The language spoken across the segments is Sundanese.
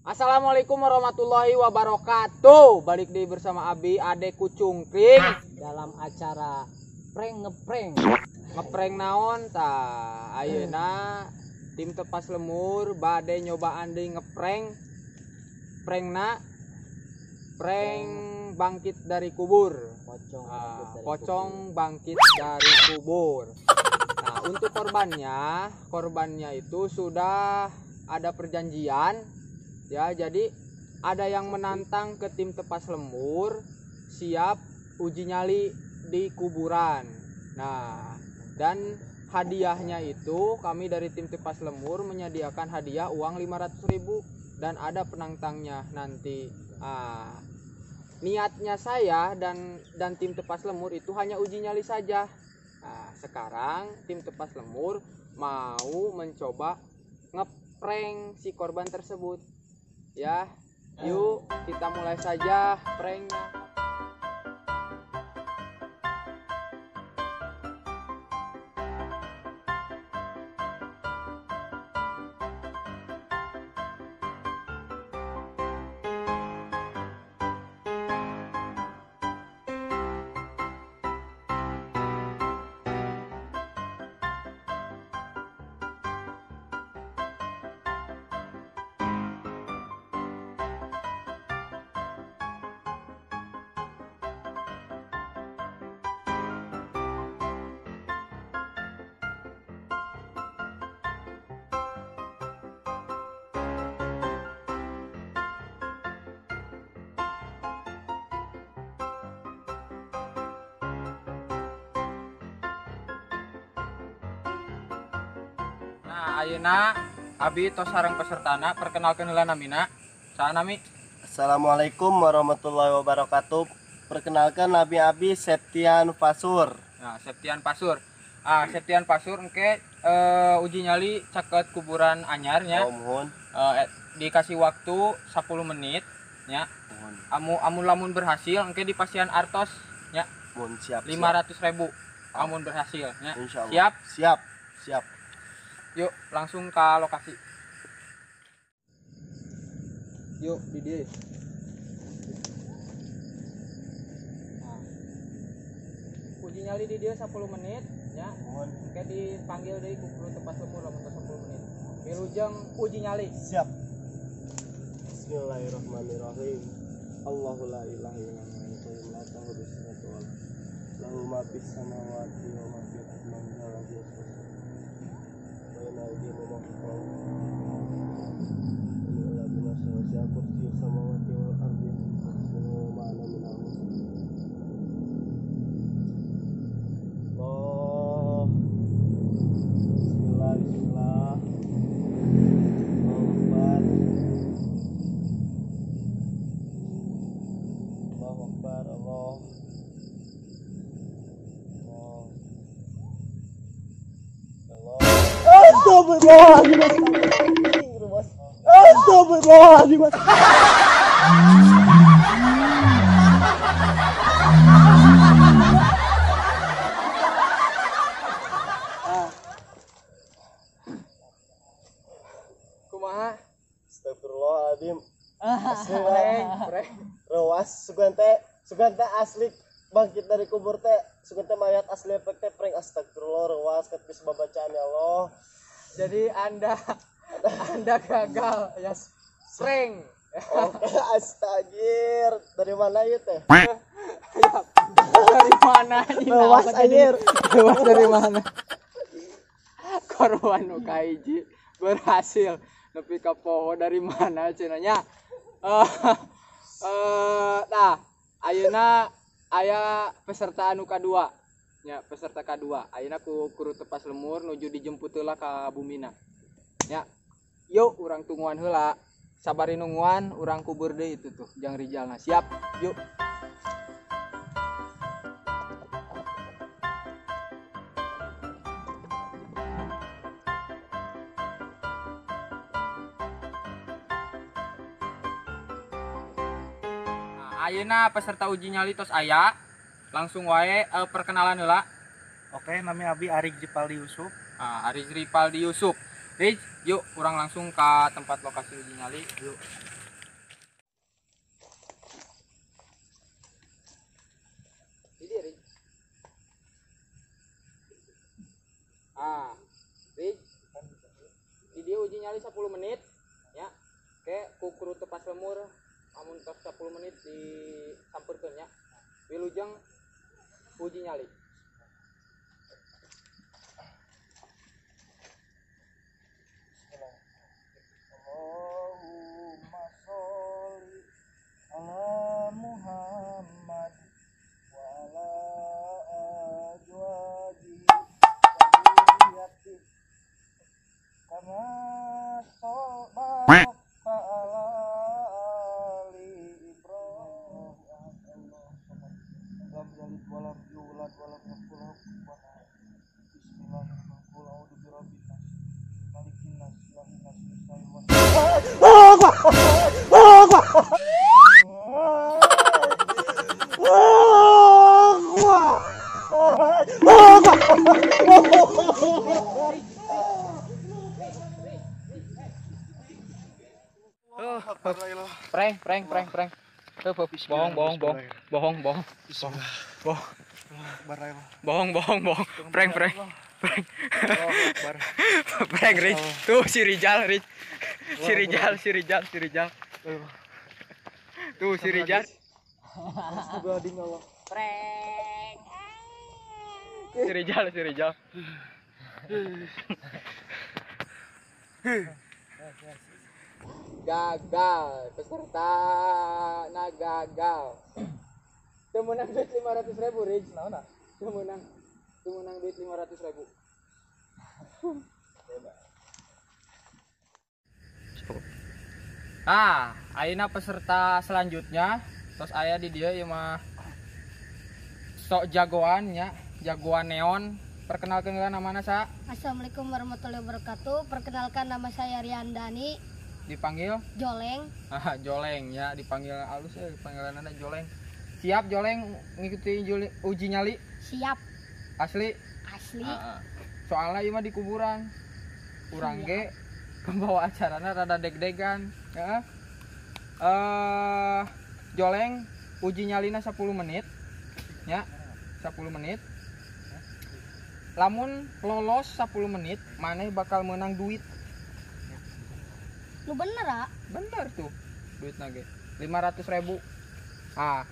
Assalamualaikum warahmatullahi wabarakatuh. Balik di bersama Abi Ade Kucungkring dalam acara prank ngeprank. Ngeprank naon tah? Ayeuna tim Tepas Lemur bade nyobaan deui ngeprank. Prankna prank bangkit dari kubur. Pocong, pocong bangkit dari kubur. Nah, untuk korbannya itu sudah ada perjanjian. Ya, jadi ada yang menantang ke tim Tepas Lemur siap uji nyali di kuburan. Nah, dan hadiahnya itu kami dari tim Tepas Lemur menyediakan hadiah uang 500.000 dan ada penantangnya nanti. Ah, niatnya saya dan tim Tepas Lemur itu hanya uji nyali saja. Nah, sekarang tim Tepas Lemur mau mencoba ngeprank si korban tersebut. Ya, yuk kita mulai saja pranknya. Nah, ayeuna abi tos sareng pesertana, perkenalkeun heula namina. Saha nami? Assalamualaikum warahmatullahi wabarakatuh. Perkenalkan nami abi Septian Pasur. Nah, Septian Pasur. Ah, Septian Pasur engke uji nyali caket kuburan anyar nya. Oh, muhun. Dikasih waktu 10 menit nya. Muhun. Amun lamun berhasil engke dipasihan artos nya. Muhun, siap. 500.000 amun berhasil nya. Insyaallah. Siap? Siap. Siap. Yuk, langsung ke lokasi. Yuk, di dia. Nah. Uji nyali di dia 10 menit, ya. Oke, dipanggil deui ku kru Tepas Lemur lamun 10 menit. Wilujeng uji nyali. Siap. Bismillahirrahmanirrahim. Allahu la ilaha illa huwa al-hayyul qayyum. Lahu ma fis samawati wa ma fil ardi man dzal Astagfirullahaladzim. Kumaha? Astagfirullahaladzim. Rewas sugan teh asli bangkit dari kubur teh, sugan teh mayat asli efek teh prank. Astagfirullah, rewas kat bisa babacaan ya Allah. Jadi Anda gagal ya prank. Oke, astagir. Dari mana ya teh? Dari mana ini? Rewas anjir. Rewas dari mana? Korban nu kahiji berhasil nepi ka poho dari mana cenah nya. Nah, ayeuna aya peserta anu kadua. Ya, peserta kedua. Ayeuna ku kru Tepas Lemur nuju dijemput heula ka bumina. Ya. Yuk urang tungguan heula. Sabari nungguan urang kubur deui itu tuh jang Rijalna. Siap. Yuk. Nah, ayeuna peserta uji nyali tos aya. Langsung wae perkenalan heula. Oke, nami abi Ari Ripaldi Yusuf. Ah, Ari Ripaldi Yusuf. Rij, yuk urang langsung ke tempat lokasi uji nyali. Yuk. Ah, Rij. Di dia uji nyali 10 menit ya. Ke ku kru tepas lemur amun tos 10 menit disampeurkeun nya. Wilujeng uji nyali. Allahumma sholli ala Muhammad wa ala azwajihi wa dzurriyyatihi kama barakta ala ali Ibrahim. Allah samad lam yalid wa lam yulad wa lam yakul lahu kufuwan ahad. Bismillahirrahmanirrahim. Qul a'udzu birabbin nas, malikin nas, ilahin nas, min syarril waswas. Prank, prank, prank, prank. Bohong, bohong, bohong, bohong, bohong, bohong, bohong, bohong, bohong, prank, prank, prank, prank, Rich. Tuh si Rijal, Rich, si Rijal, si Rijal, si Rijal. Tuh si Rijal. Prank. Si Rijal, si Rijal. Gagal, peserta na gagal. Teu meunang duit 500.000, Rich. Naon ah? Teu meunang duit 500.000. Ah, ayeuna peserta selanjutnya tos aya di dieu ieu mah sok jagoan nya, jagoan neon. Perkenalkeun heula namana sa? Assalamualaikum warahmatullahi wabarakatuh. Perkenalkan nama saya Riandani. Dipanggil Joleng. Ah, Joleng ya, dipanggil alus ya, panggilanna Joleng. Siap Joleng ngikuti uji nyali? Siap. Asli? Asli. Soalnya ieu mah di kuburan. Urang ge pembawa acarana rada deg-degan, heeh. Joleng uji nyalina 10 menit. Ya, 10 menit. Lamun lolos 10 menit, maneh bakal menang duit. Lu bener ah? Bener tuh. Duit nage 500.000. Ah.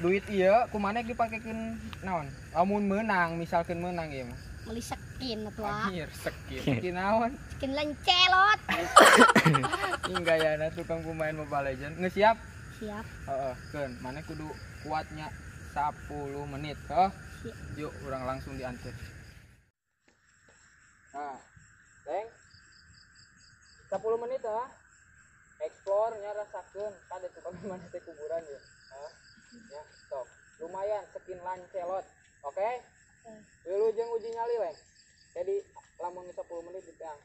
Duit ieu ku maneh dipakekeun naon? Lamun meunang, misalkeun meunang ieu mah. Meuli skin atuh ah. Anjir, skin. Skin naon? Skin lencelot. Ing gayana tukang pemain Mobile Legends. Geus siap? Siap. Heeh, keun maneh kudu kuatnya 10 menit, heuh. Yuk, urang langsung diantar. Nah, Leng. 10 menit ah. Explore nya rasakeun kade tukang mana teh kuburan ya. Hah? Ya, sok. Lumayan skin lancelot. Oke? Okay? Wilujeng uji nyali, Leng. Jadi lamun 10 menit diteang.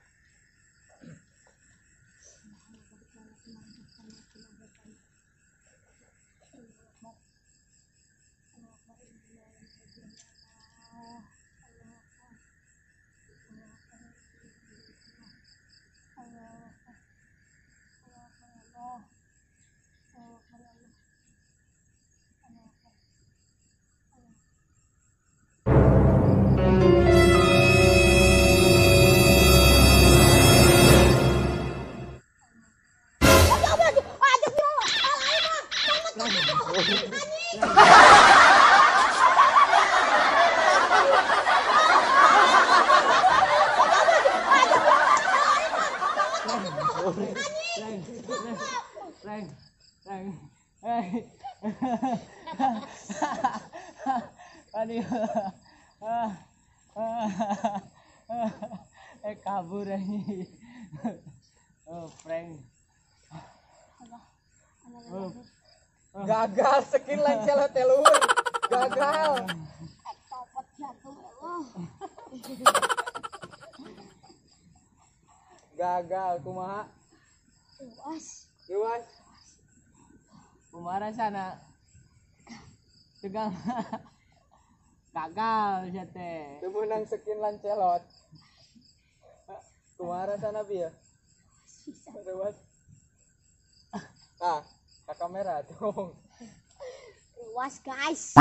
Kabur ini. Oh, prank. Gagal skin lancelot telur. Gagal. Copot jantung Allah. Gagal kumaha? Luas. Luas. Kumaha rasana? Tegang. Gagal sia teh. Teu meunang skin lancelot. Kumaha rasana bi ya? Luas. Ah, ke kamera tuh. Luas guys.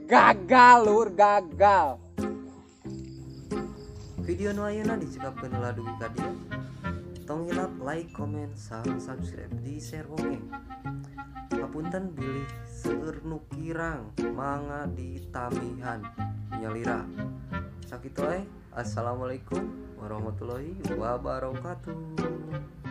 Gagal lur, gagal. Video nu ayeuna dicekapkeun heula dugi ka dieu. Tong hilap like, comment, sareng subscribe, di share oge. Hapunten bilih seueur nu kirang, mangga ditamihan nyalira. Sakitu we. Assalamualaikum warahmatullahi wabarakatuh.